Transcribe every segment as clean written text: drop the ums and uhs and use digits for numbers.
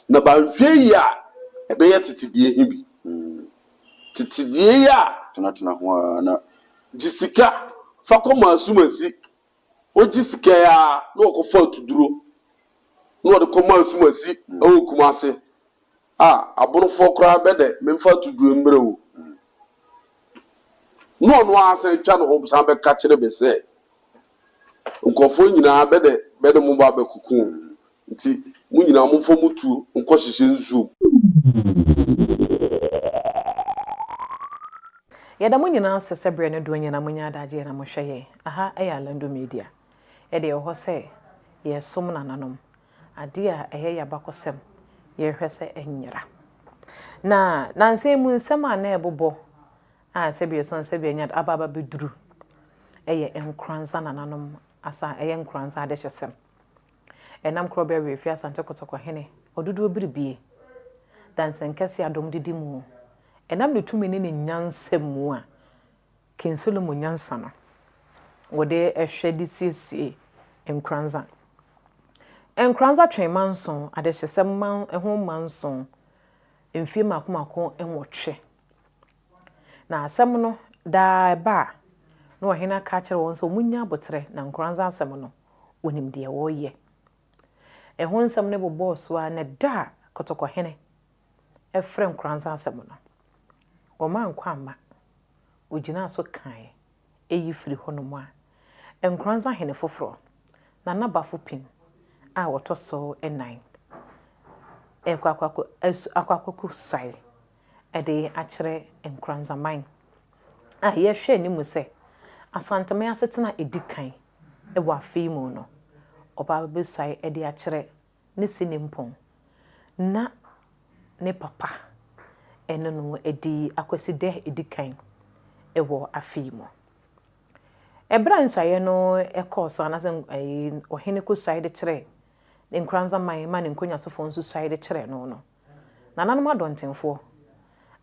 Na banhwɛ yie a, ɛbɛyɛ tete deɛ he bi. Tete deɛ yi a. Tenatena ho ara na. Gye sika fa kɔma asumasi. Ogye sika yi ara na ɔkɔfa atuduro na ɔde kɔma asumasi wɔ Kumase. A, Abonofoɔ koraa bɛ dɛ memfa atuduro mbrɛ wo. Na ɔno ara san twa ne ho san bɛka kyerɛ bɛ sɛ, Nkurɔfoɔ nyinaa bɛ dɛ bɛde mo ba abɛkoko o, nti mo nyinaa momfa mo tuo nkɔhyehyɛ nsuom. Yɛda mo nyinaa ase sɛ berɛ ne doɔ nyinaa monya adagyeɛ na mohwɛ yɛn. Aha yɛ Alando Media. Yɛde yɛwɔ hɔ sɛ yɛresom nananom. Adeɛ a ɛyɛ yɛn abakɔsɛm, yɛrehwɛ sɛ ɛnyera. Na nansa yi mu nsɛm a na ɛbobɔ a sɛbi ɛsɔn sɛbi ɛnya aba aba bɛduru yɛ Nkoranza nananom asa ɛyɛ Nkoranza adehyesɛm. Ɛnam Korɔbea Werɛfie Asante Kotoko Hene Ɔdodoɔ Biribie, Dansenkɛse Adom Didi mu, ɛnam ne tumi ne ne nyansa mu a King Solomon nyansa no wɔde hwɛ de siesie Nkoranza. Nkoranza twee manson, adehyesɛm man ho manson, mfie mmaako mmaako nwɔtwe. Na asɛm no, daa ɛba a, na ɔhene aka akyerɛ wɔn sɛ wɔnnya aboterɛ na Nkoranza asɛm no, wɔnim deɛ wɔreyɛ. Ɛho nsɛm no bobɔɔ so ara na da a Kɔtɔkɔhene frɛ Nkoranza asɛm no, wɔankɔ amma. Ɔgyinaa so kaeɛ. Eyi firi hɔnom a, Nkoranza hene foforɔ, Nana Bafo Pim a ɔtɔ so nnan, rekɔ akɔ akɔsuae de akyerɛ Nkoranzaman a yɛhwɛ anim sɛ Asanteman asetena a ɛdi kan wɔ afe yi mu no, ɔba abɛsuae de akyerɛ ne sinimpɔn na ne papa ne no adi Akwasida a ɛdi kan wɔ afe yi mu. Ɛberɛ a nsuaeɛ no kɔɔ so anaasɛ ɔhene kɔsuae de kyerɛɛ Nkoranza man ma ne nkonnwasofoɔ nso suae de kyerɛɛ no no, nananom adɔntenfoɔ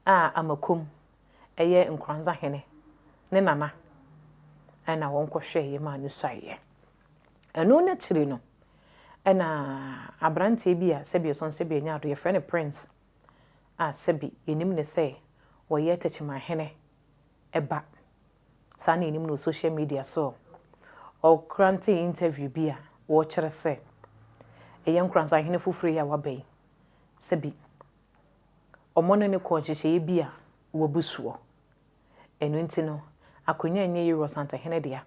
a Amakom yɛ Nkoranza hene ne nana na wɔkɔhwɛeɛ maa no suaeɛ. Ɛno n'akyiri no, ɛna aberanteɛ bi a sɛbi ɔsɔn sɛbi ɛnyɛ ado, yɛfrɛ no Prince, a sɛbi yɛnim no sɛ ɔyɛ Techimanhene ba. Saa na yɛnim no wɔ social media so. Ɔgrantee interview bi a ɔrekyerɛ sɛ ɛyɛ Nkoranzahene foforɔ yi a waba yi, sɛbi wɔne no kɔɔ nhyehyɛeɛ bi a wabu soɔ. Ɛno nti no, akonnwa nyɛ Yeru Ɔsantehene dea.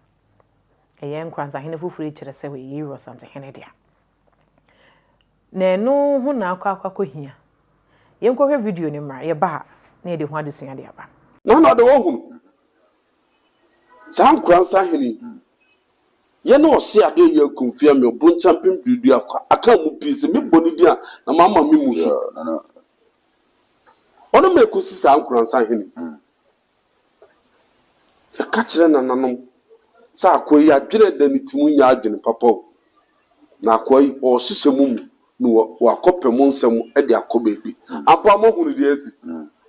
Ɛyɛ Nkoranzahene foforɔ yi kyerɛ sɛ ɔyɛ Yeru Ɔsantehene dea. Na ɛno ho na akɔ akɔ akɔhia. Yɛnkɔhwɛ video no mmra, yɛba a na yɛde ho adesua de aba. Na na ɔde wɔhunu saa Nkoranza hene yi, yɛ na ɔse adeɛ yɛ akumfia me ɔbronkya mpem duadua kwa aka mu pii sɛ me bɔ ne din a na mama me mu so. Ɔno ma ɛkɔsi saa Nkoranza hene yi. Yɛka kyerɛ nananom sɛ akoa yi adwene a ɛda ne ti mu nyɛ adwene papa o. Na akoa yi ɔrehyehyɛ mo mu na wakɔpɛ mo nsɛm de akɔ baabi. Ampa moahunu deɛ asi?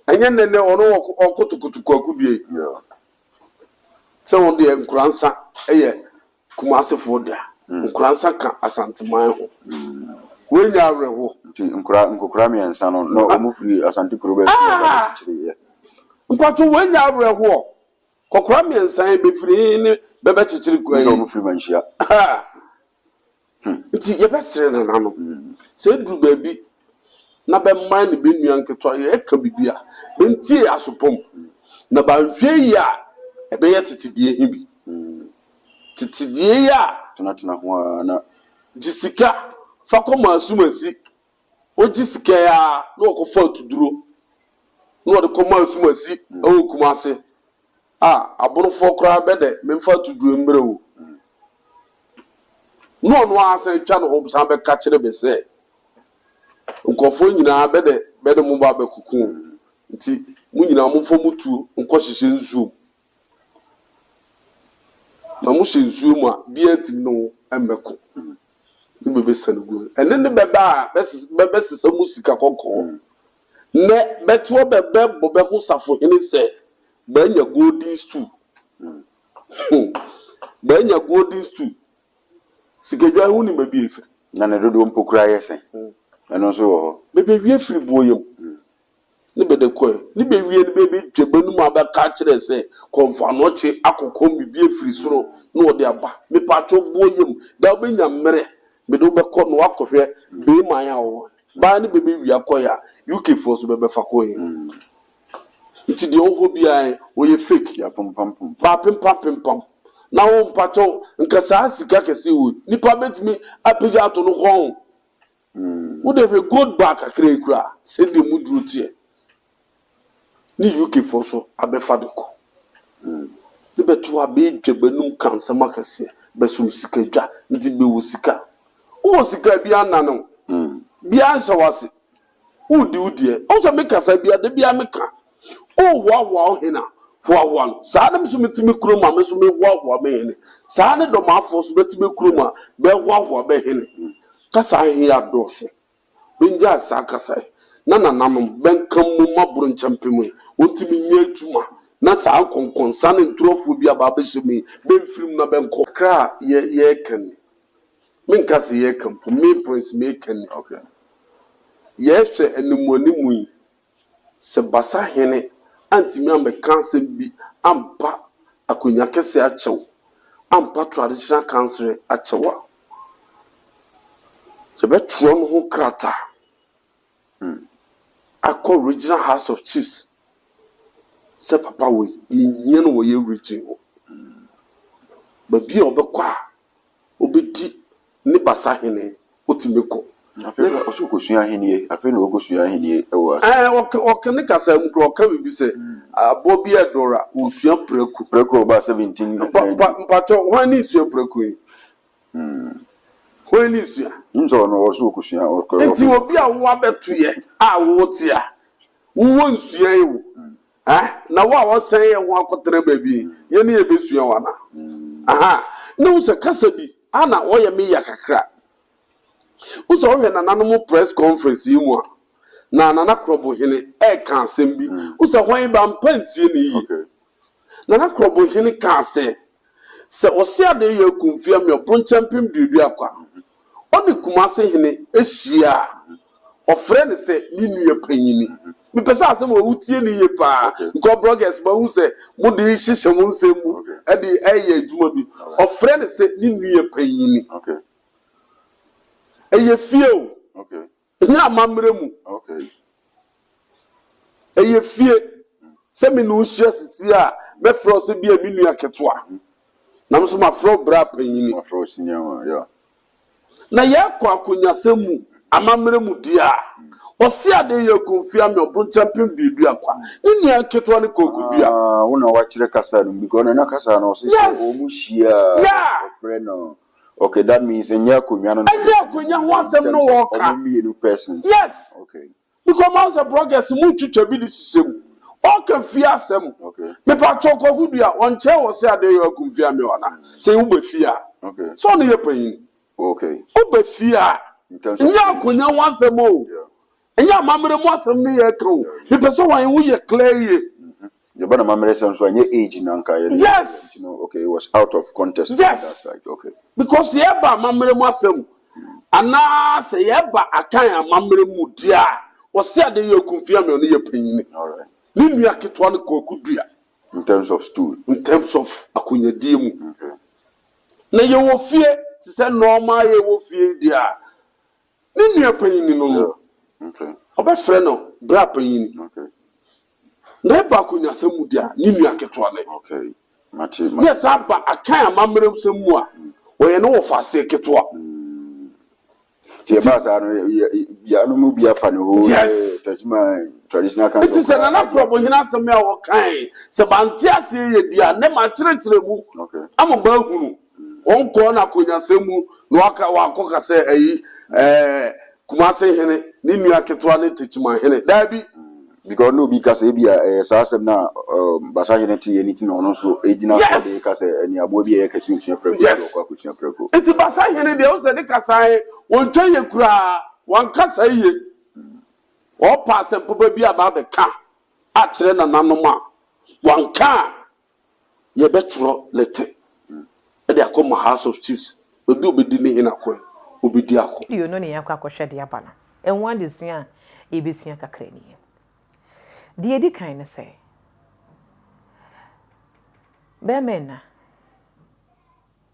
Ɛnyɛ nnɛ nnɛ ɔno ɔkotokoto Kwaku dua yi sɛ ɔno deɛ Nkoransa yɛ Kumasefoɔ dea. Nkoransa ka Asanteman ho. Wei nyɛ awerɛhoɔ. Nti nkora nkokora mmiɛnsa no na wɔn firi Asante kuro bɛsi na ba bɛkyekyereeɛ. Mpakyɛw wei nyɛ awerɛhoɔ. Kɔkora mmiɛnsa yi bɛfiri he ne bɛbɛkyekyere kwan Sɛ yi? wɔn firi Manhyia. Nti yɛbɛsrɛ nananom sɛ ɛduru baabi na bɛman ne bɛ nua nketewa yɛka biribi a, bɛntie yɛ aso pam. Na bɛanhwɛ yie a, ɛbɛyɛ tete deɛ he bi. Tete deɛ yi a. Tenatena ho ara na. Gye sika fa kɔma asumasi. Ogye sika yi ara na ɔkɔfa atuduro na ɔde kɔma asumasi wɔ Kumase. A, Abonofoɔ koraa bɛ dɛ memfa atuduro mbrɛ wo. Na ɔno ara san twa ne ho san bɛka kyerɛ bɛ sɛ, Nkurɔfoɔ nyinaa bɛ dɛ bɛde mo ba abɛkoko o, nti mo nyinaa momfa mo tuo nkɔhyehyɛ nsuom. Na mo hyɛ nsuo mu a, biaa ntumi ne wo mmɛko. Ne bɛbɛsiane gu no. Ɛne ne bɛba a, bɛbɛsesa mu sika kɔkɔɔ. Nɛ bɛtoɔ bɛbɛbɔ bɛ ho safohene sɛ, Bɛanya golden stool. Bɛanya golden stool. Sikadwa, wonim baabi a ɛfiri? Na ne dodoɔ mpo koraa yɛ sɛn? Ɛno nso wɔ hɔ. Bɛbɛwie firi buoyam ne bɛde kɔɛ. Ne bɛwie no bɛbɛdwa bɛnum a bɛka kyerɛ sɛ kɔmfoanɔkye akɔkɔm biribi afiri soro na ɔde aba. Mepaakyɛw buoyam da wobɛnya mmerɛ mede wo bɛkɔ na woakɔhwɛ beeman a ɔwɔ hɔ. Baa ne bɛbɛwia kɔɛ a UK foɔ nso bɛbɛfa kɔɛ. Nti deɛ ɔwɔ hɔ biara yi ɔyɛ fake. Yɛapompampompa. Baapempampempam. Na wo mpakyɛw nka saa sika kɛseɛ wei nipa bɛtumi apagya ato no kɔn ho. Wo deɛ hwɛ gold bar kakra yi koraa sɛdeɛ mu duro teɛ ne UK foɔ so abɛfa de kɔ. Ne bɛto a bɛdwa bɛnum ka nsɛm akɛseɛ bɛsom sika dwa nti bɛwɔ sika. Wowɔ sika biara nnane wo. Biara nhyɛ wo ase. Woredi wo deɛ. Wohu sɛ me kasa biara, da biara meka. Wohoahoa wo hene a, hoahoa no. Saa na me nso mete me kurom a, me nso mehoahoa me hene. Saa ne Dɔmaafoɔ nso bɛte bɛ kurom a, bɛhoahoa bɛ hene. Kasa he adɔɔso. Bengyaa saa kasa he, na nananom bɛnka mmom aboro nkyɛmpem he, wɔntumi nyɛ adwuma, na saa nkɔnkɔnsa ne ntorɔfoɔ bi aba abɛhyɛ mu he, bɛmfiri mu na bɛnkɔ. Kakra a yɛreka ni. Menka sɛ yɛreka mpo, me Prince meka ni. Okay. Yɛhwɛ animuanimu yi, sɛ Basa hene antumi ammɛka asɛm bi ampa akonnwa kɛse akyɛw, ampa traditional council akyɛw a, yɛbɛtwerɛ no ho krataa akɔ Regional House of Chiefs sɛ papa wei, yɛhia no wɔ yɛn region hɔ. Baabi a ɔbɛkɔ a, Obedi ne basa hene, otumi kɔ. Afei na ɔsɛ ɔkɔsua ahennie. Afei na ɔkɔsua ahennie wɔ ase. Ɛɛ, ɔka, ɔka ne kasa mu koraa, ɔka biribi sɛ, aboa bi ɛdɔre a, ɔsua prako. Prako a ɔbaa 17 Mpa, mpa, mpakyɛw, hwan ne sua prako yi? Hwan ne sua? Nim sɛ ɔno ɔsɛ ɔkɔsua, ɔkɔ. Nti obi a wo abɛto yɛ a wote a, wowɔ nsua yi o. Eh, na wo a wɔsɛn yɛn ho akɔtena baabi yi, yɛn ne yɛbɛsua wo anaa? Aha, na wo sɛ kasa bi a na ɔyɛ me ya kakra. Wo sɛ wohwɛ nananom press conference yi mu a, na Nana Korɔbohene ɛreka asɛm bi. Wo sɛ hwan ba mpa ntie ne yie. Nana Korɔbohene kaa sɛ, sɛ ɔse adeɛ yɛ akumfia me ɔbronkyɛ mpem duadua kwa. Ɔne Kumase hene hyia a, ɔfrɛ no sɛ ne nua panyini. Mepɛ sɛ asɛm wei wotie no yie paa because bloggers mahu sɛ mode hyehyɛ mo nsɛm mu de ɛyɛ adwuma bi. Ɔfrɛ no sɛ ne nua panyini. Ɛyɛ fie o. Ɛnyɛ amammerɛ mu. Ɛyɛ fie. Sɛ me ne wo hyia sisi a, mɛfrɛ wo sɛ bia me nua ketewa. Na me nso mafrɛ wo bra panyini. Na yɛkɔ akonyasɛm mu, amammerɛ mu deɛ a, ɔse adeɛ yɛ akumfia me ɔbronkyɛ mpem duadua kwa. Ne nua nketewa ne kwaku dua. Ah, wo na wakyerɛ kasa no mu because na kasa no ɔse sɛ wɔn hyia a, ɔfrɛ no. Okay, that means ɛnyɛ akonnwa no. Ɛnyɛ akonnwa ho asɛm no wɔka. Ɔmo mmienu persons. Yes. Okay. Because maa sɛ bloggers mu twitwa bi de hyehyɛ mu. Ɔka fie asɛm. Okay. Mepa kyɛw Kwaku Dua ɔnkyɛn wɔ sɛ adeɛ yɛ akum fie ame ɔna. Sɛ wo ba fie a. Okay. Sɛ ɔno yɛ panyin. Okay. Wo ba fie a. Ɛnyɛ akonnwa ho asɛm o. Yeah. Ɛnyɛ amammerɛ mu asɛm ne yɛreka o. Mepɛ sɛ wɔn woyɛ clear yie. Yɛba na amammerɛ sɛm so a, ɛnyɛ age na anka yɛde. Yes. No, okay, it was out of context. Yes. That side. Okay. Because yɛba amammerɛ mu asɛm anaa sɛ yɛba akan amammerɛ mu deɛ a, ɔse ade yɛ akumfia me ɔno yɛ panyini. All right. Ne nua ketewa no Kwaku Dua. In terms of stool. In terms of akonyadie mu. Okay. Na yɛwɔ fie te sɛ nɔɔma yɛwɔ fie deɛ a, Ne nua panyin no no, ɔbɛfrɛ no bra panyin. Na ɛba akonyasɛm mu de a, ne nua ketewa ne. Ne ɛsan ba Akan amammerɛsɛm mu a, ɔyɛ ne wɔfaseɛ ketewa. Nti ɛbaa saa no, yɛn mu bi afa ne ho. Yes. Traditional council. Nti sɛ Nana Korɔbohene asɛm a ɔkae, sɛ bante aseɛ yɛ di a, nnɛ makyerɛkyerɛ mu ama mahunu. Ɔnkɔɔ n'akonyasɛm mu na waka wakɔka sɛ ayi ɛɛ Kumase hene ne nua ketewa ne Techiman hene. Daabi. Because na obi ka sɛ ebi a ɛyɛ saa asɛm no a Basa hene teeɛ no ti na ɔno nso gyina so de Yes. ka sɛ ɛne aboa bi a ɛyɛ kɛse osua prɛko nti Yes. ɔkɔ akɔsua prɛko. Nti Basa hene deɛ wosɛ ne kasa he wɔntwa yie koraa, wankasa yie. Ɔɔpɛ asɛm papa bi aba abɛka akyerɛ nananom a, wanka a Yɛbɛtwerɛ lɛtɛ de akɔ ma House of Chiefs, baabi a ɔbɛdi ne hene akɔ yi, ɔbɛdi akɔ. Video no ne yɛakɔ akɔhwɛ de aba no, ɛho adesua a yɛbɛsua kakra nie. Deɛ ɛdi kan ne sɛ, bɛrima nna,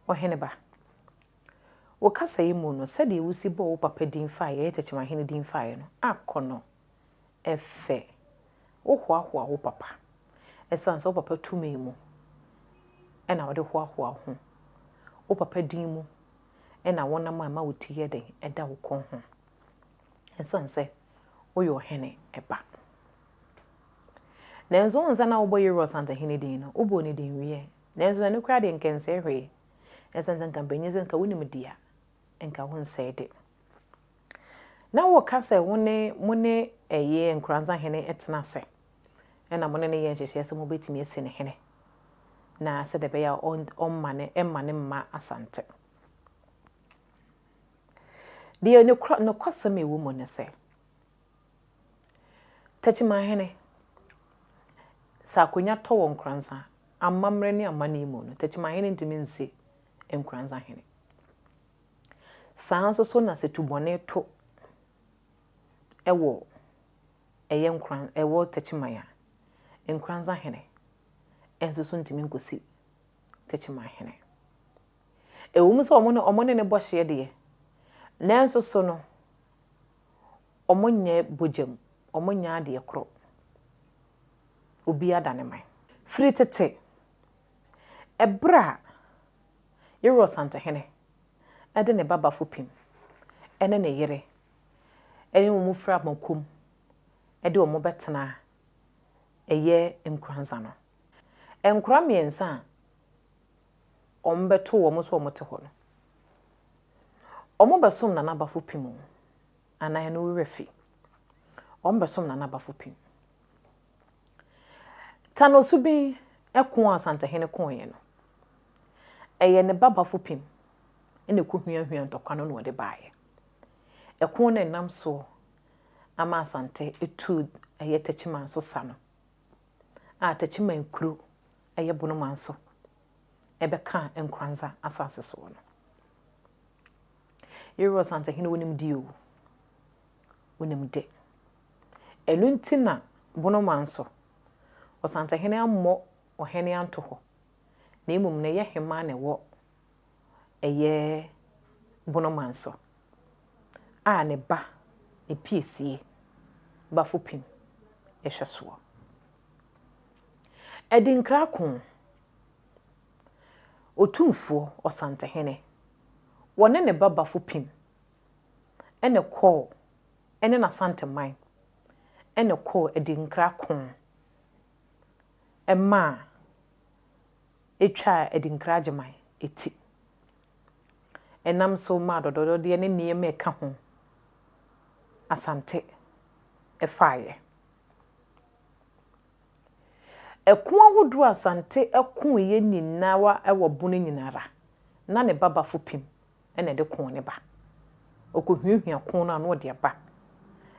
ɔhene ba, wo kasa yi mu no, sɛdeɛ wosi bɔɔ wo papa din faeɛ, ɛyɛ Tɛkyemahene din faeɛ no, akɔnɔ, ɛfɛ. Wohoahoa wo papa. Ɛsiane sɛ wo papa tumi mu na wode hoahoa wo ho. Wo papa din mu na wonam a ɛma wo ti yɛ den da wo kɔn ho. Ɛsiane sɛ woyɛ ɔhene ba. Nanso wohu sɛ na wobɔ Yeroa Santahene din no, wobɔɔ ne din wieɛ. Nanso ɛno koraa deɛ nka ɛnsɛe hwee. Ɛsiane sɛ nka mpanyin sɛ nka wonim deɛ a, nka wonsɛe de. Na woka sɛ wo ne mo ne ɛyɛ Nkoranza hene tena ase, ɛna mo ne no yɛ nhyehyɛeɛ sɛ mobɛtumi asi no hene, na sɛdeɛ ɛbɛyɛ a ɔmma ne ɛmma ne mma Asante. Deɛ nokwasɛm a ɛwɔ mu ne sɛ, Techimanhene, sɛ akonnwa tɔ wɔ Nkoranza amammerɛ ne amanneɛ mu no, Techimanhene ntumi nsi Nkoranza hene. Saa ara nso so na sɛ tubɔne to wɔ ɛyɛ Nkoran ɛwɔ Techiman a, Nkoranza hene nso so ntumi nkɔsi Techiman hene. Ɛwɔ mu sɛ wɔn ne wɔn ne no bɔ hyeɛ deɛ, nanso so no, wɔnyɛ bogya mu, wɔnyɛ adeɛ korɔ. Obiara da ne man. Firi tete, ɛberɛ a Yeroa Santehene de ne ba Bafo Pim ne ne yere ne wɔn firi Amakom de wɔn bɛtenaa ɛyɛ Nkoranza no, nkora mmiɛnsa a wɔbɛtoo wɔn sɛ wɔte hɔ no, wɔbɛsom Nana Bafo Pim o, anaa ɛno wo werɛ fi? Wɔbɛsom Nana Bafo Pim. Tanoso-Bin ko a Asantehene koeɛ no, ɛyɛ ne ba Bafo Pim na ɛkɔhuahuaa ntɔkwa no na ɔde baeɛ. Ɛko no a ɛnam soɔ ama Asante tuu ɛyɛ Techiman so sa no, a Techiman kuro ɛyɛ Bonoman so ɛbɛkaa Nkoranza asase soɔ no. Yeroa Asantehene wonim di o, wonim de. Ɛno nti na Bonoman so Ɔsantehene ammɔ ɔhene anto hɔ, na mmom no ɛyɛ hemaa na ɛwɔ ɛyɛ Bonoman so a ne ba ne piesie Bafo Pim hwɛ soɔ. Adinkra ko, Otumfoɔ Ɔsantehene, wɔne ne ba Bafo Pim na ɛkɔɔ ne n'Asanteman na ɛkɔɔ Adinkra ko maa ɛtwaa Adinkra Agyeman ti. Ɛnam so maa dɔdɔdɔdeɛ ne nneɛma a ɛka ho Asante faeɛ. Ɛko ahodoɔ a Asante koeɛ nyinara wɔ bono nyinara, na ne ba Bafo Pim na ɛde ko no ba. Ɔkɔhuahua ko no a na ɔde aba.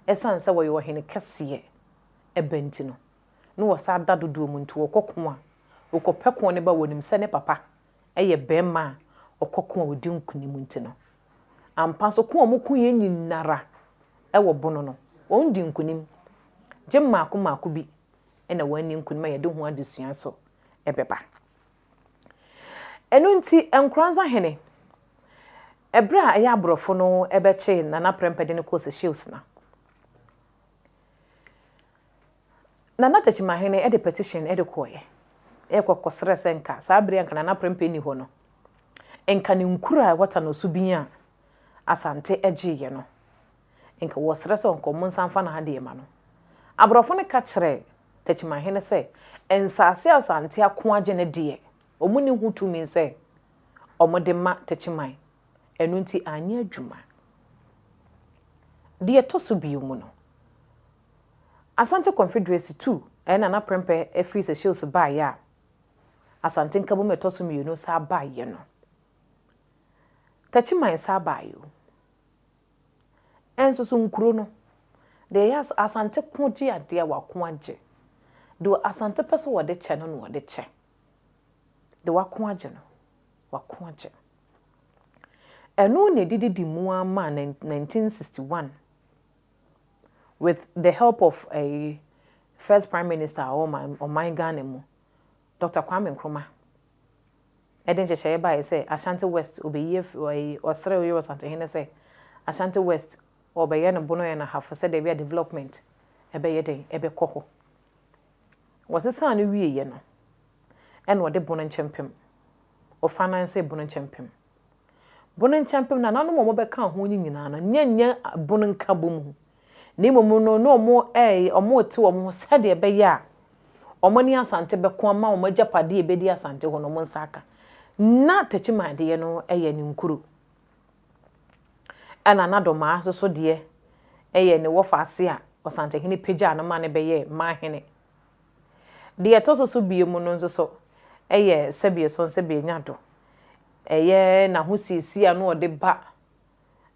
Ɛsiane sɛ ɔyɛ ɔhene kɛseɛ ba nti no, na ɔsan da dodoɔ mu nti ɔkɔ ko a, ɔkɔpɛ ko no ba, ɔnim sɛ ne papa yɛ barima a ɔkɔ ko a ɔdi nkonim nti no, ampa nso ko a wɔkoeɛ nyinara wɔ bono no, wɔdi nkonim, gye mmaako mmaako bi na wɔanni nkonim a yɛde ho adesua nso bɛba. Ɛno nti, Nkoranza hene, ɛberɛ a ɛyɛ aborɔfo no bɛkyee Nana Prempeh de no kɔɔ Seychelles no, Nana Tekyemahene de petition de kɔeɛ, ɛkɔ kɔsrɛ sɛ nka saa berɛ a nka Nana Prempeh nni hɔ no, nka ne nkuro a ɛwɔ Tanoso-Bin a Asante gyeeɛ no, nka wɔsrɛ sɛ nka wɔn nsa mfa n'adeɛ ma no. Aborɔfo no ka kyerɛɛ Tekyemahene sɛ nsaase a Asante ako agye no deɛ, wɔn nni ho tumi sɛ wɔde ma Tekyeman, ɛno nti anyɛ adwuma. Deɛ ɛtɔ so bio mu no, Asante Confederacy tu a Nana Prempeh firi Seychelles baeɛ a Asante Nkabom a ɛtɔ so mmienu san baeɛ no, Techiman san baeɛ o. Ɛnso so nkuro no, deɛ ɛyɛ Asante ko gye adeɛ a wako agye. Deɛ Asante pɛ sɛ wɔde kyɛ no na wɔde kyɛ. Deɛ wako agye no, wako agye. Ɛno na ɛdididi mu ara maa 1961. With the help of ɛyi first prime minister a ɔwɔ ɔman Ghana mu, Doctor Kwame Nkrumah, ɛde nhyehyɛeɛ baeɛ sɛ Ashanti West ɔbɛyi afi ɛyi ɔsrɛ Oyere Ɔsantehene sɛ Ashanti West ɔbɛyɛ no Bono and Ahafo sɛdeɛ ɛbɛyɛ a development ɛbɛyɛ dɛn ɛbɛkɔ hɔ. Wɔsesaa no wieeɛ no ɛna ɔde Bono Nkyɛmpem, ɔfinansee Bono Nkyɛmpem. Bono nkyɛmpem nananom a wɔbɛkaa ho no nyinaa no, nyɛ nyɛ bono nkabom, na mmom no, na wɔreyɛ, wɔrete wɔn ho sɛdeɛ ɛbɛyɛ a wɔn ne Asante bɛko ama wɔn agyapadeɛ a ɛbɛdi Asante hɔ no wɔn nsa aka. Na Techiman deɛ no yɛ ne nkuro. Ɛna na Domaa nso so deɛ yɛ ne wɔfaase a Ɔsantehene pagyaa no ma no bɛyɛɛ Manhene. Deɛ ɛtɔ so so bio mu no nso so yɛ sɛbeɛsɔn sɛbeɛnyado. Ɛyɛ n'ahosiesie a na ɔde ba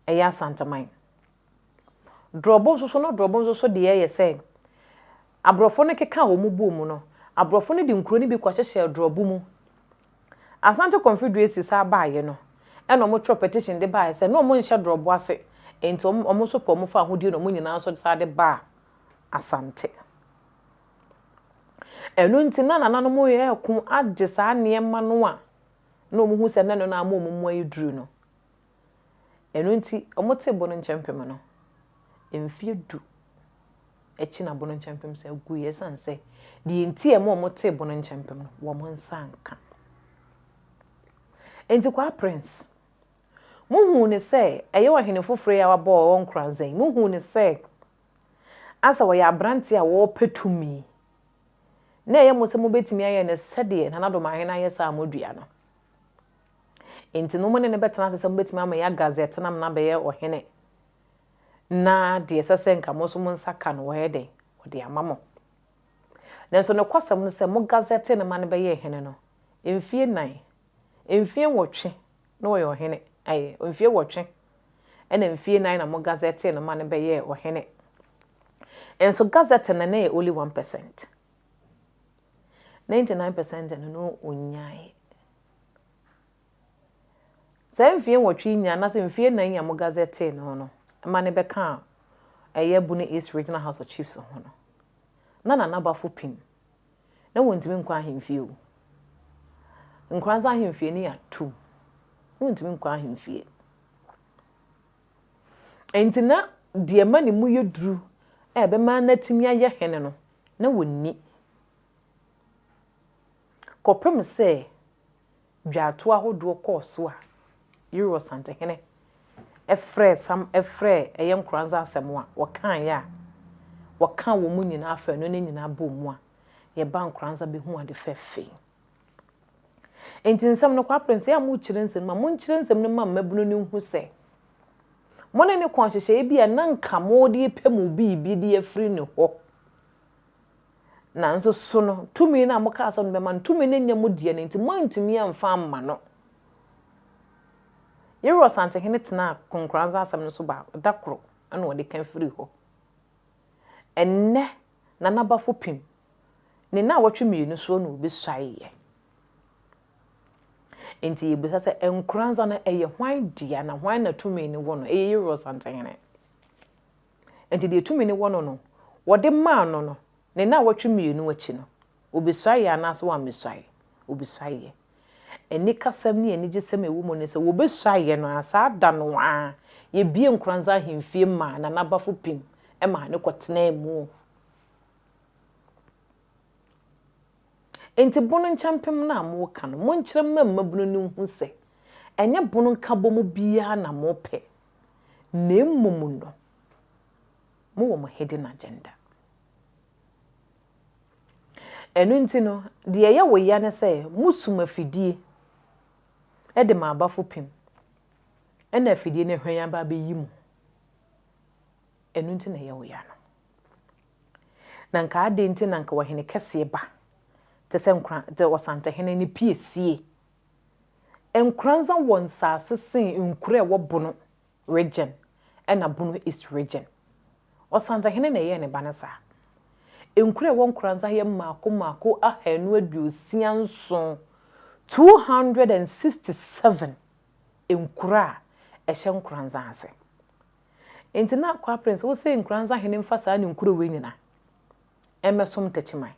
ɛyɛ Asanteman. Drɔbo nso so na drɔbo nso so deɛ yɛ sɛ aborɔfo no keka wɔn bɔɔ mu no, aborɔfo no de nkuro no bi kɔhyehyɛɛ drɔbo mu. Asante Confederacy saa baeɛ no, ɛna wɔtwerɛ petition de baeɛ sɛ na wɔn nhyɛ drɔbo ase, nti wɔn wɔn nso pɛ wɔn fa ahodie na wɔn nyinaa nso saa de baa Asante. Ɛno nti na nananom reko agye saa nneɛma no a na wɔhu sɛ na ɛno na ama wɔn mu ayɛ duru no. Ɛno nti, wɔtee Bono Nkyɛmpem no, mfeɛ du akyi na Bono Nkyɛmpem san guiɛ ɛsiane sɛ deɛ nti a ɛma wɔtee Bono Nkyɛmpem no, wɔn nsa anka. Enti Kwaa Prince, mohuu no sɛ ɛyɛ ɔhene foforɔ yi a wabɔ ɔwɔ Nkoranza yi, mohuu no sɛ asɛ ɔyɛ aberanteɛ a ɔrepɛ tumi. Na ɛyɛ mo sɛ mobɛtumi ayɛ no sɛdeɛ Nana Domahene ayɛ saa modua no. Enti no mo ne no bɛtena ase sɛ mobɛtumi ama yɛ gazette no amena abɛyɛ ɔhene. Na deɛ ɛsɛ sɛ nka mo nso mo nsa ka no wɔyɛ dɛn? Wɔde ama mo. Nanso nokwasɛm no sɛ mo gazette no ma no bɛyɛɛ hene no, mfie nnan, mfie nwɔtwe na ɔyɛ ɔhene, ɛɛ, mfie nwɔtwe ɛna mfie nnan na mo gazette no ma no bɛyɛɛ ɔhene. Nso gazette no na ɛyɛ only 1%. 99% no no ɔnyaeɛ. Saa mfie nwɔtwe yi nyinaa anaasɛ mfie nnan yi a mo gazette no no ma no bɛkaa ɛyɛ Bono East Regional House of Chiefs ho no, na Nana Bafo pim. Na wɔntumi nkɔ ahemfie o. Nkoranza ahemfie no yɛ atum. Na wɔntumi nkɔ ahemfie. Enti na deɛ ɛma ne mu yɛ duru a ɛbɛma no atumi ayɛ hene no, na wɔnni. Kɔpem sɛ dwaatoɔ ahodoɔ kɔɔ so a, Euro Asantehene frɛɛ Sam frɛɛ ɛyɛ Nkoranza asɛm a wɔkaeɛ a, wɔkaa wɔn nyinaa afanu no nyinaa bɔɔ mu a, yɛbaa Nkoranza bɛhuu ade fɛfɛ yi. Enti nsɛm no, Kwapre, sɛ a mokyerɛ nsɛm no ma, monkyerɛ nsɛm no ma mmabunu no nhu sɛ, mo ne ne kɔ nhyehyɛeɛ bi a na nka mode repɛ mo biribi de afiri ne hɔ. Nanso so no, tumi no a mokaa sɛ mode bɛma no, tumi no nyɛ mo deɛ no nti, moantumi amfa amma no. Yeru Ɔsantehene tenaa Konkoranza asɛm no so baako, da koro na ɔde ka firii hɔ. Ɛnnɛ, Nana Bafo Pim, ne nnawɔtwe mmienu soɔ na ɔbɛsuaeɛ. Enti yɛbisa sɛ, Nkoranza no, ɛyɛ hwan dea na hwan na tumi no wɔ no? Ɛyɛ Yeru Ɔsantehene. Enti deɛ tumi no wɔ no no, wɔde maa no no, ne nnawɔtwe mmienu akyi no, ɔbɛsuaeɛ anaasɛ wammɛsuaeɛ? Ɔbɛsuaeɛ. Anikasɛm ne anigyesɛm a ɛwɔ mu ne sɛ, wɔbɛsuaeɛ no ara, saa da no ara, yɛbuee Nkoranza ahemfie maa Nana Bafo Pim maa no kɔtenaa mu. Enti bono nkyɛmpem no a moreka no, monkyerɛ mma mmabunu no nhu sɛ, ɛnyɛ bono nkabom biara na mopɛ, na mmom no, mowɔ mo hidden agenda. Ɛno nti no, deɛ ɛyɛ wo ya ne sɛ mosum afidie de ma abafo pem, ɛna afidie no hwan aba abɛyi mo. Ɛno nti na ɛyɛ wo ya no. Na nka adɛn nti na nka ɔhene kɛseɛ ba te sɛ nkora te ɔsantehene ne piesie. Nkoranza wɔ nsaase sen nkuro a ɛwɔ Bono region ɛna Bono East region. Ɔsantehene na ɛyɛɛ ne ba no saa. Nkuro a ɛwɔ Nkoranza yɛ mmaako mmaako 267, 267 nkuro a ɛhyɛ Nkoranza ase. Enti na Kwaa Prince, wo se Nkoranza hene mfa saa ne nkuro wei nyina mmɛsom Takyiman?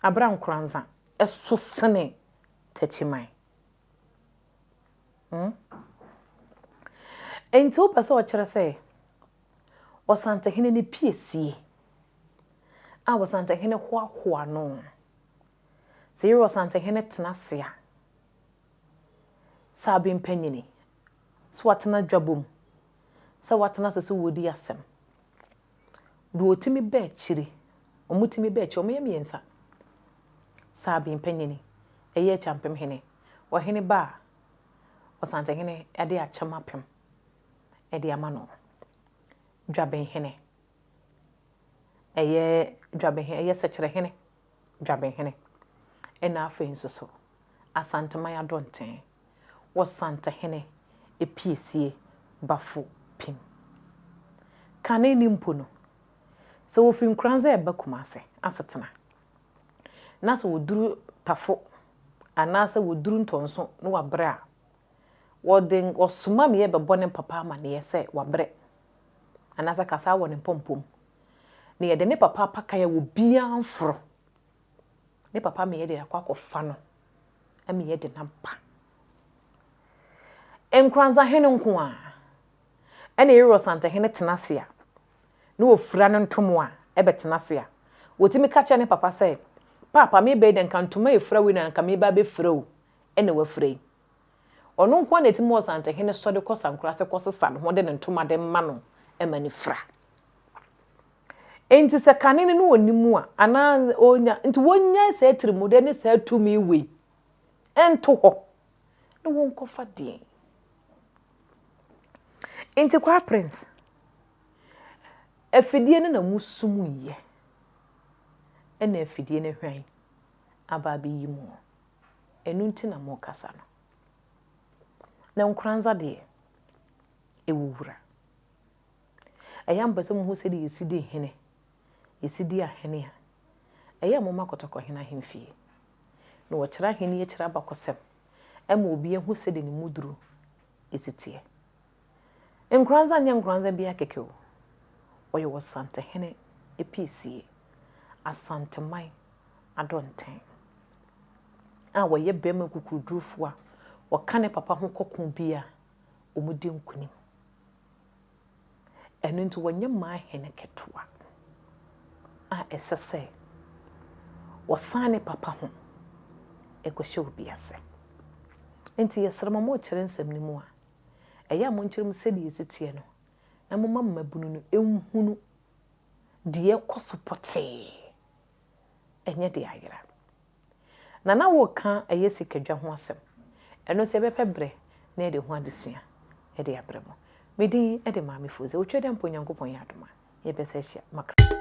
Abere a Nkoranza so sene Takyiman. Hmm? Enti wopɛ sɛ ɔkyerɛ sɛ Ɔsantehene no piesie a Ɔsantehene hoahoa no. Sɛ yɛwura Ɔsantehene tena ase a, sɛ abempanyini, sɛ watena dwabɔ mu, sɛ watena ase sɛ wɔredi asɛm, deɛ ɔtumi ba akyire, wɔtumi ba akyire, wɔyɛ mmiɛnsa. Sɛ abempanyini, ɛyɛ Akyampemhene, ɔhene ba a, Ɔsantehene de akyɛm apem de ama no. Dwabenhene, ɛyɛ Dwabenhene, ɛyɛ Sɛkyerɛhene, Dwabenhene. Ɛna afei nso so, Asanteman Adɔnten, wɔ Santehene Epiesie Bafo Pim. Kane no mpo no, sɛ wɔfiri Nkoranza reba Kumase asetena, na sɛ wɔduru Tafo anaasɛ wɔduru Ntɔnso na wɔabrɛ a, Wɔde ɔsoma me bɛbɔ ne papa amaneɛ sɛ wabrɛ, anaasɛ kasaa wɔ ne mpɔmpɔ mu. Na yɛde ne papa apakan a obiara mforo. Ne papa ma yɛde akɔ akɔfa no ma yɛde no aba. Nkoranzahene nko ara ɛna Eros Santehene tena ase a, na wɔfira no ntomo a ɛbɛtena ase a, wɔtumi ka kyerɛ ne papa sɛ, Paapa, meba yi deɛ nka ntoma a ɛfira wei na nka meba abɛfira o, ɛna wafira yi. Ɔno nko ara na ɛtumi wɔ Santehene sɔ de kɔ Sankorase kɔsesa ne ho de ne ntoma de ma no ma no fira. Enti sɛ kane no na ɔnni mu a, anaa ɔnya, nti wɔnnyae saa atirimudeɛ ne saa tumi wei nto hɔ na wɔnkɔfa deɛn. Nti Kwaa Prince, afidie no na mosum yɛ, ɛna afidie no hwan aba abɛyi mu. Ɛno nti na morekasa no. Na Nkoranza deɛ, ɛwɔ wura. Ɛyɛ a mopɛ sɛ mohu sɛdeɛ yɛsi di hene, yɛsi di ahene a, ɛyɛ a momma Kɔtɔkɔhene ahemfie. Na wɔkyerɛ ahennie kyerɛ abakɔsɛm ma obi ahu sɛdeɛ ne mu duro si teɛ. Nkoranza nyɛ Nkoranza biara kɛkɛ o, ɔyɛ Ɔsantehene piesie, Asanteman Adɔnten a ɔyɛ barima kukurudurufoɔ a ɔka ne papa ho kɔ ko bi a wɔdi nkonim. Ɛno nti wɔnyɛ mmaa hene ketewa a ɛsɛ sɛ wɔsan ne papa ho kɔhyɛ obi ase. Enti yɛsrɛ mo, morekyerɛ nsɛm no mu a, ɛyɛ a monkyerɛ mu sɛdeɛ ɛsi teɛ no, na momma mmabunu no nhunu deɛ ɛrekɔ so pɔtee. Ɛnyɛ deɛ ayera. Na na woreka ɛyɛ sikadwa ho asɛm. Ɛno nso yɛbɛpɛ berɛ na yɛde ho adesua de abrɛ mo. Me din de Maame Foze. Otwa dɛ mpo Onyankopɔn yɛ adom a, yɛbɛsa ahyia. Makra.